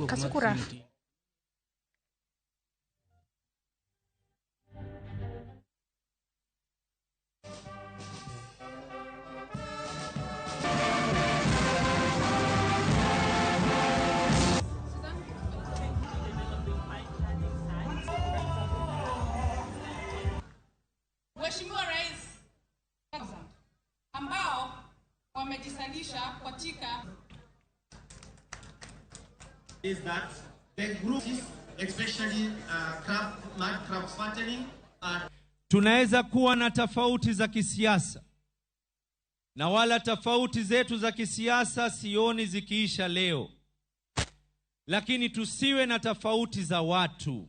Kasukura. Mheshimiwa Rais ambao wamejisalisha katika is that the group especially crab fattening are. Tunaweza kuwa na tofauti za kisiasa, na wala tofauti zetu za kisiasa sioni zikiisha leo, lakini tusiwe na tofauti za watu.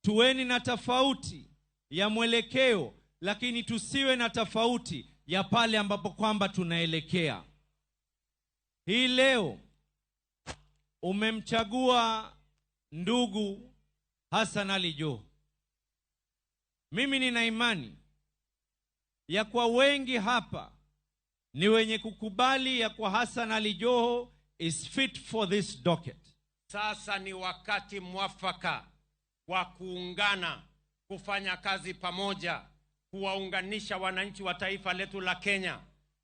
Tuweni na tofauti ya mwelekeo, lakini tusiwe na tofauti ya pale ambapo kwamba tunaelekea. Hii leo umemchagua ndugu Hassan Ali Joho. Mimi nina imani ya kwa wengi hapa ni wenye kukubali ya kwa Hassan Ali Joho is fit for this docket. Sasa ni wakati mwafaka wa kuungana, kufanya kazi pamoja, kuwaunganisha wananchi wa taifa letu la Kenya.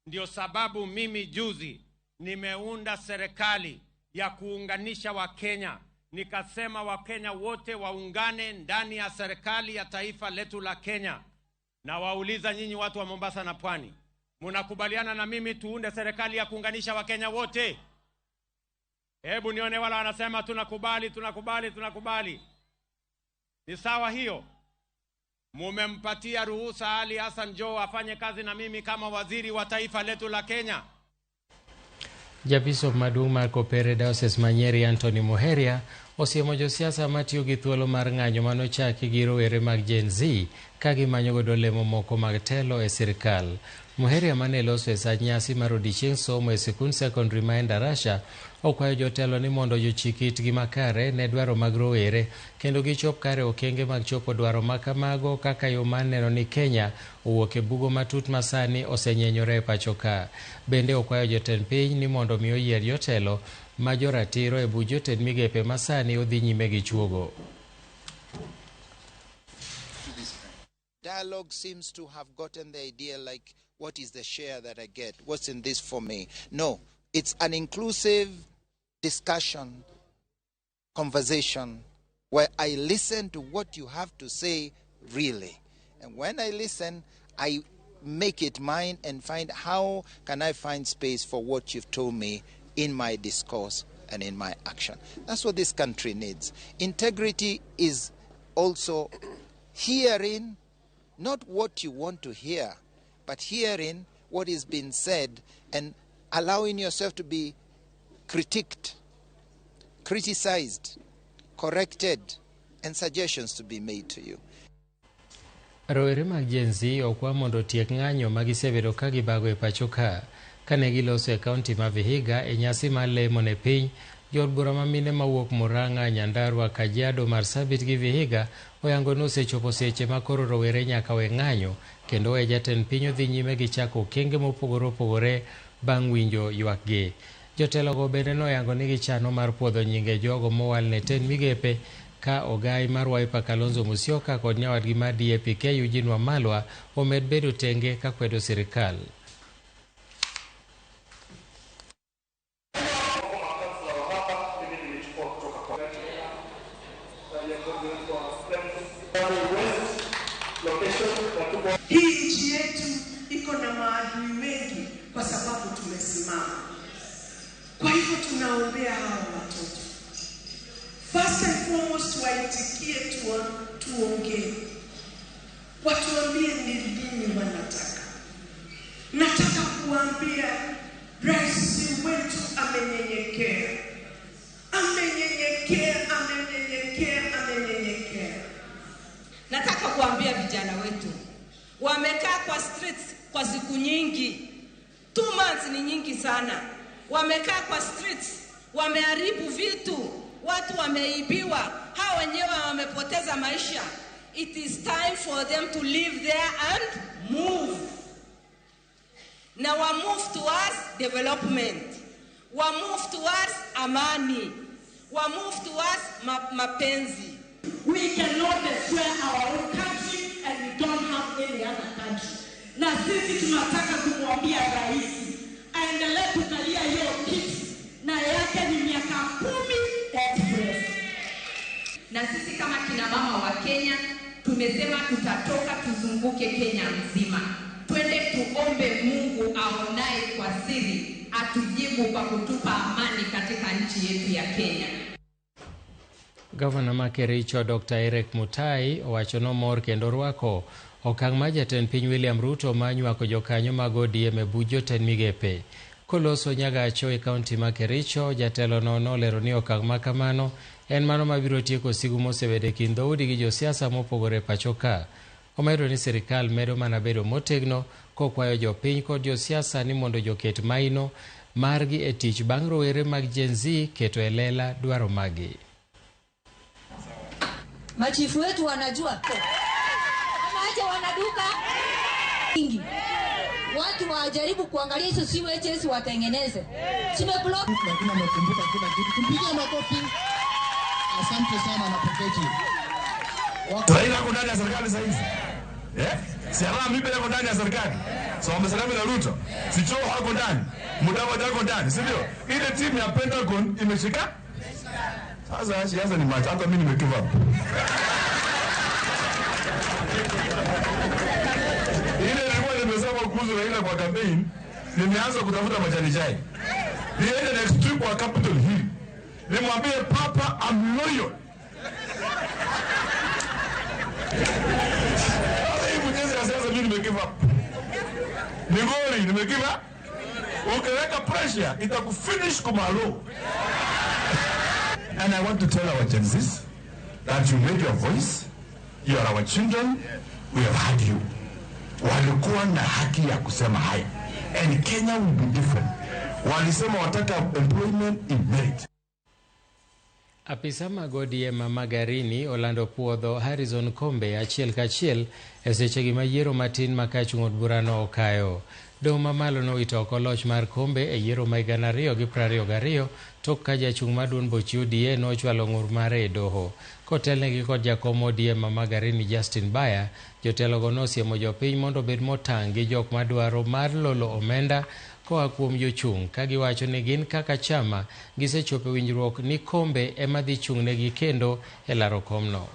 Ndio sababu mimi juzi nimeunda serikali ya kuunganisha Wakenya. Nikasema Wakenya wote waungane ndani ya serikali ya taifa letu la Kenya. Na wauliza nyinyi watu wa Mombasa na Pwani, mnakubaliana na mimi tuunde serikali ya kuunganisha Wakenya wote? Hebu nione wala wanasema tunakubali, tunakubali, tunakubali. Ni sawa hiyo? Mumempatia ruhusa Ali Hassan Joho afanye kazi na mimi kama waziri wa taifa letu la Kenya. Japisop maduong' mar Kopere Diocese ma Nyeri Anthony Muheria osiemo josiasa matiyo gi thuolo mar ng'anyo manochaki gi rowere mag Gen Z ka gimanyo godo lemo moko mag telo e sirikal. Muheria mane loso e sach nyasi mar odiechieng' somo e sikund sekondari ma Endarasha okwayo jotelo ni mondo jochik itgi makare ne dwaro mag rowere kendo gichop kare okenge mag chopo dwaro makamago kaka yo mar neno ni Kenya owuok e bugo matut ma sani osenyenyore e pacho ka. Bende okwayo jotend piny ni mondo mi oyier jotelo ma joratiro e buch jotend migepe ma sani odhi nyime gi chuogo. Dialogue seems to have gotten the idea like, what is the share that I get? What's in this for me? No, it's an inclusive discussion, conversation, where I listen to what you have to say really. And when I listen, I make it mine and find how can I find space for what you've told me in my discourse and in my action. That's what this country needs. Integrity is also hearing not what you want to hear, but hearing what is being said and allowing yourself to be critiqued, criticized, corrected, and suggestions to be made to you. Rowere mag Gen Z okwa mondo otiek ng'anyo ma gisebedo ka gibago e pacho ka. Kane giloso e kaunti ma Vihiga e nyasi mar lemo ne piny, jood bura ma mine mawuok Murang'a, Nyandarua, Kajiado, Marsabit gi Vihiga oyango ni osechopo seche ma koro rowere nyaka we ng'anyo kendo we jatend piny odhi nyime gi chako okenge mopogore opogore bang' winjo ywakgi. Jotelogo bende noyango ni gichano mar puodho nyinge jogo mowal ne tend migepe ka ogai mar Wiper Kalonzo Musyoka kod nyawadgi mar DAP-K Eugene Wamalwa omed bedo tenge ka kwedo sirikal. Hii nchi yetu iko na maadui wengi kwa sababu tumesimama. Kwa hivyo tunaombea hawa watoto. First and foremost, waitikie tuongee. Watuambie ni nini wanataka. Nataka kuambia rais wetu amenyenyekea. Amenyenyekea, amenyenyekea, amenyenyekea. Nataka kuambia vijana wetu wamekaa kwa streets kwa siku nyingi. 2 months ni nyingi sana. Wamekaa kwa streets, wameharibu vitu, watu wameibiwa, hao wenyewe wamepoteza maisha. It is time for them to leave there and move. Na wa move towards development, wa move towards amani, wa move towards mapenzi. We cannot destroy our own country and we don't have any other country. Na sisi tunataka kumwambia rais aendelee kukalia hiyo kiti na yake ni miaka 10 express. Na sisi kama kina mama wa Kenya tumesema tutatoka tuzunguke Kenya mzima. Twende tuombe Mungu aonaye kwa siri atujibu kwa kutupa amani katika nchi yetu ya Kenya. Gavana ma Kericho Dr. Eric Mutai owacho nomor kendo rwako okang' ma jatend piny William Ruto ma nywako jokanyo mag ODM e buch jotend migepe. Koloso Nyagacho e kaunti ma Kericho, jatelono nolero ni okang' ma kamano en mano mabiro tieko sigu mosebedo e kind dhoudi gi josiasa mopogore e pacho ka. Omedo ni sirikal medo mana bedo motegno kokwayo jopiny kod josiasa ni mondo joket maino margi e tich bang' rowere mag Gen Z keto e lela dwaro maggi. Machifu wetu wanajua ama aje wanaduka mingi. Watu wajaribu kuangalia hizo siweches watengeneze. Tumeblock. Lakini amekumbuka kila kitu. Tumpigie makofi. Asante sana na pokeji. Raila ako ndani ya serikali sasa hizi. Eh? Si mimi niko ndani ya serikali. So wamesalami na Ruto. Si Joho hako ndani. Mudavadi hako ndani, si ndio? Ile timu ya Pentagon imeshika. Sasa siasa ni macho, hata mimi nime give up. Ile nilikuwa nimesema kuhusu Raila kwa campaign, nimeanza kutafuta majani chai. Niende next trip kwa Capitol Hill. Nimwambie Papa I'm loyal. Sasa hii mchezo ya siasa mimi nime give up. Nigori nime give up. Ukiweka pressure itakufinish kumalo. And I want to tell our Gen Zs that you made your voice, you are our children, we have had you. Walikuwa na haki ya kusema haya. And Kenya will be different. Walisema wataka employment in merit. Apisa mag ODM Magarini olando puodho Harrison Kombe achiel kachiel e sechegi ma yiero matin ma kachung' od burano okayo. Doho mamalo nowito oko loch mar Kombe e yiero ma 2022 tok ka jachung' mar duond buch UDA nochwalo ng'ur mare e doho. Kotelnegi kod jakom ODM ma Magarini Justin Baya, jotelogo nosiemo jopiny mondo obed motang' gi jok madwaro mar lolo omenda koa kuom jochung' ka giwacho ni gin kaka chama gisechopo e winjruok ni Kombe ema dhi chung'negi kendo e laro komno.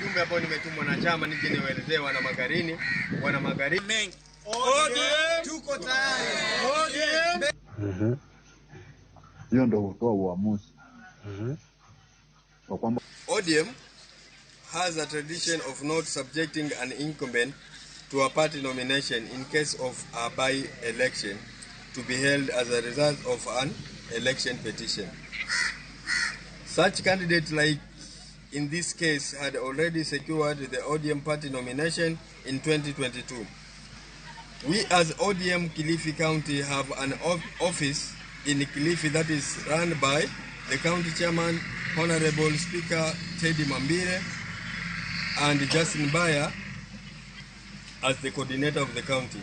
Jumbe ambao nimetumwa na chama nije niwaelezee wana Magarini, wana Magarini mengi. ODM tuko tayari. ODM. Hiyo ndio kutoa uamuzi. Kwa kwamba ODM has a tradition of not subjecting an incumbent to a party nomination in case of a by-election to be held as a result of an election petition. Such candidate, like in this case, had already secured the ODM party nomination in 2022. We as ODM Kilifi County have an office in Kilifi that is run by the county chairman, Honorable Speaker Teddy Mambire, and Justin Baya as the coordinator of the county.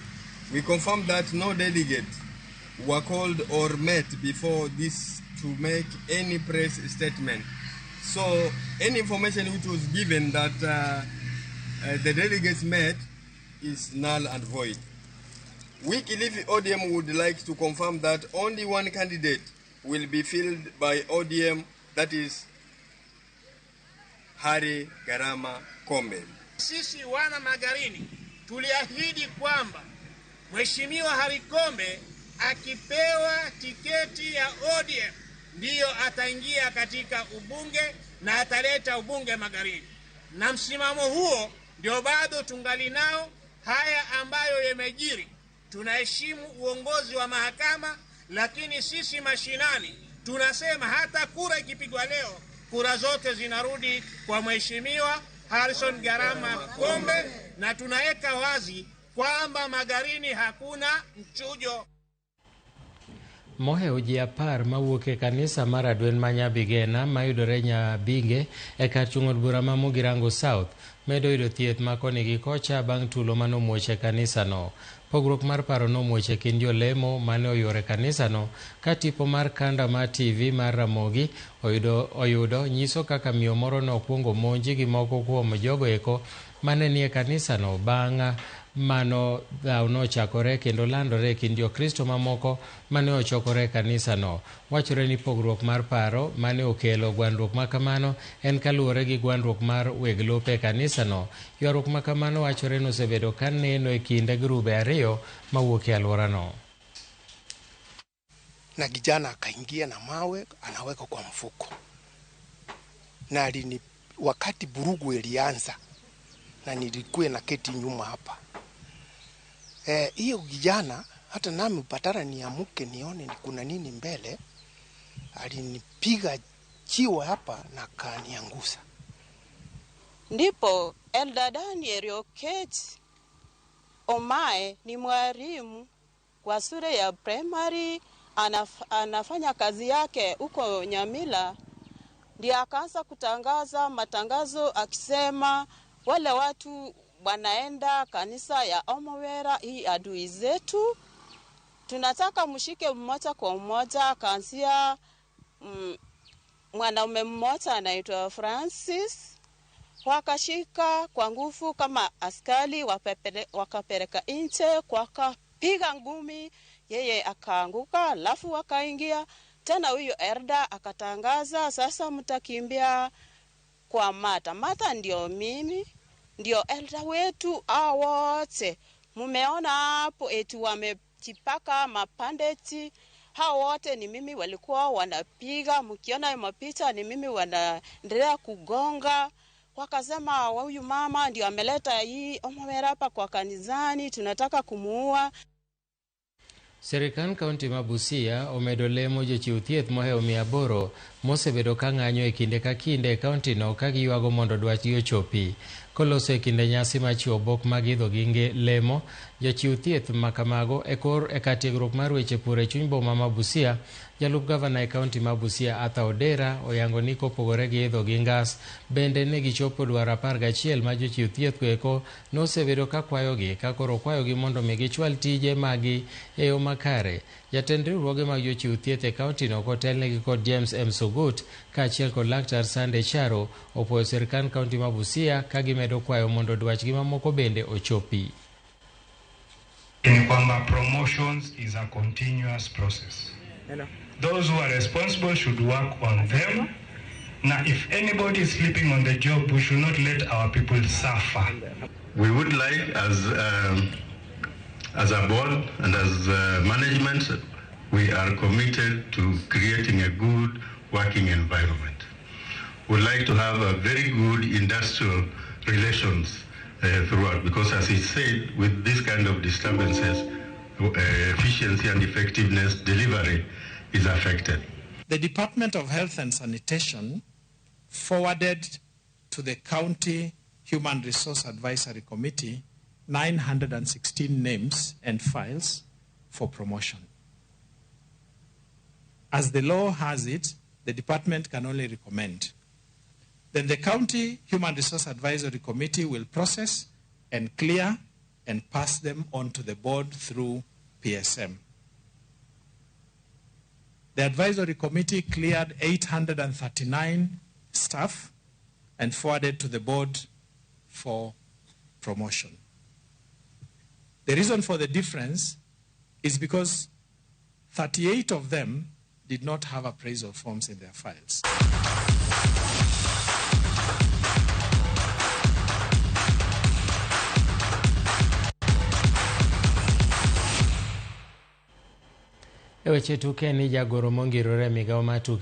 We confirm that no delegate were called or met before this to make any press statement. So any information which was given that the delegates met is null and void. We Kilifi ODM would like to confirm that only one candidate will be filled by ODM, that is Harry Garama Kombe. Sisi wana Magarini tuliahidi kwamba Mheshimiwa Harry Kombe akipewa tiketi ya ODM ndiyo ataingia katika ubunge na ataleta ubunge Magarini. Na msimamo huo ndio bado tungali nao. Haya ambayo yamejiri, tunaheshimu uongozi wa mahakama, lakini sisi mashinani tunasema hata kura ikipigwa leo, kura zote zinarudi kwa Mheshimiwa Harrison Garama Kombe, na tunaweka wazi kwamba Magarini hakuna mchujo. Mohewo ji 10 mawuok e kanisa mar Adwen ma Nyabigena mayudore Nyabinge e kar chung' od bura ma Mugirango South medo yudo thieth ma koni gi kocha bang' tulo manomuoch e kanisano. Pogruok mar paro nomuoch e kind jolemo mane oyuoro e kanisano ka tipo mar kanda mar TV mar Ramogi oyudo nyiso kaka miyo moro nokwongo monji gi moko kuom jogo eko mane nie kanisano. Bang' mano dhaw nochakore kendo landore e kind jokristo mamoko mane ochokore e kanisano. Wachore ni pogruok mar paro mane okelo gwandruok ma kamano en kaluwore gi gwandruok mar weg lope e kanisano. Ywaruok ma kamano wachore ni osebedo ka neno e kind grube ariyo mawuok e alworano. Na kijana akaingia na mawe anaweka kwa mfuko, na alini, wakati burugu ilianza na nilikuwa na keti nyuma hapa hiyo kijana hata nami patara niamuke nione ni kuna nini mbele, alinipiga jiwe hapa na kaniangusa. Ndipo Elder Daniel Okech Omae ni mwalimu kwa shule ya primary, anafanya kazi yake huko Nyamila, ndiye akaanza kutangaza matangazo akisema wale watu wanaenda kanisa ya Omowera, hii adui zetu, tunataka mshike mmoja kwa mmoja. Akaanzia mwanaume mmoja anaitwa Francis, wakashika kwa nguvu kama askari, wakapeleka nje, wakapiga ngumi, yeye akaanguka, alafu wakaingia tena. Huyo Erda akatangaza sasa mtakimbia kwa Mata. Mata ndio mimi, ndio elda wetu hao wote. Mumeona hapo eti wamejipaka mapandeti, hao wote ni mimi walikuwa wanapiga. Mkiona mapicha ni mimi wanaendelea kugonga. Wakasema huyu mama ndio ameleta hii Omowera hapa kwa kanisani, tunataka kumuua. Sirikand kaunti ma Busia omedo lemo jochiw thieth mohewo 800 mosebedo ka ng'anyo e kinde ka kinde e kaunti no ka giywago mondo dwachgi ochopi. Koloso e kinde nyasi mar chiwo obok mag idho gi lemo, jochiw thieth ma kamago e kor e kar tiegruok mar weche pur e chuny boma ma Busia, jalup gavana e kaunti ma Busia Arthur Odera oyango ni kopogore gi idho gi ngas, bende ne gichopo dwaro 11 ma jochiw thieth go eko nosebedo ka kwayogi, ka koro kwayogi mondo mi gichwal tije magi e yo makare. Jatend riwruoge mag jochiw thieth e kaunti no kotelnegi kod James M. Sogut kaachiel kod Laktar Sunday Charo opuoyo sirkand kaunti ma Busia ka gimedo kwayo mondo dwachgi mamoko bende ochopi. Ni kwamba promotions is a continuous process. Those who are responsible should work on them. Now, if anybody is sleeping on the job, we should not let our people suffer. We would like, as a board and as management, we are committed to creating a good working environment. We'd like to have a very good industrial relations throughout, because as he said, with this kind of disturbances, efficiency and effectiveness delivery is affected. The Department of Health and Sanitation forwarded to the County Human Resource Advisory Committee 916 names and files for promotion. As the law has it, the department can only recommend. Then the County Human Resource Advisory Committee will process and clear and pass them on to the board through PSM. The advisory committee cleared 839 staff and forwarded to the board for promotion. The reason for the difference is because 38 of them did not have appraisal forms in their files. E weche tuke ni jagoro mongirore e migawo mar tuke